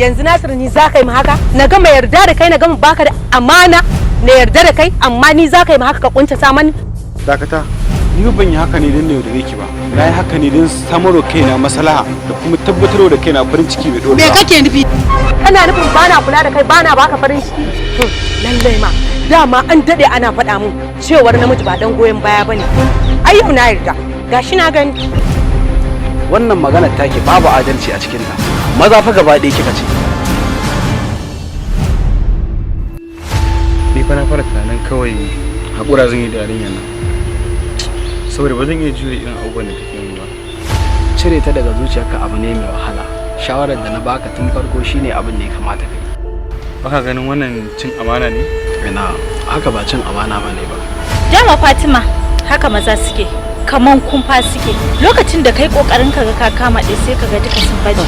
Yanzu Nasir, ni za ka yi ma haka? Na gama yarda da kai, na gama baka da amana, na yarda da kai, amma ni za ka yi ma haka, ka kuntata mani? Dakata, ni ban yi haka ne don na yaudare ki ba. Na yi haka ne don samarwa kaina maslaha da kuma tabbatarwa da kaina farin ciki mai Me ɗorewa. kake nufi? Kana nufin bana kula da kai, bana baka farin ciki? To lallai ma dama an dade ana faɗa mun cewar namiji ba dan goyon baya bane. Ai yau na yarda, gashi na gani. Wannan magana take babu adalci a cikinta. Maza fa gaba ɗaya kika ce. Ni fa na fara tunanin kawai haƙura zan yi da yarinyar nan, saboda ba zan iya jure irin abubuwan da take yi ba. Cire ta daga zuciyarka abu ne mai wahala. Shawarar da na baka tun farko shine abin da ya kamata kai. Baka ganin wannan cin amana ne? Ina, haka ba cin amana ba ne ba. Dama Fatima, haka maza suke, kaman kumfa suke. Lokacin da kai kokarin ka ga ka kama ɗaya, sai ka ga duka sun baje.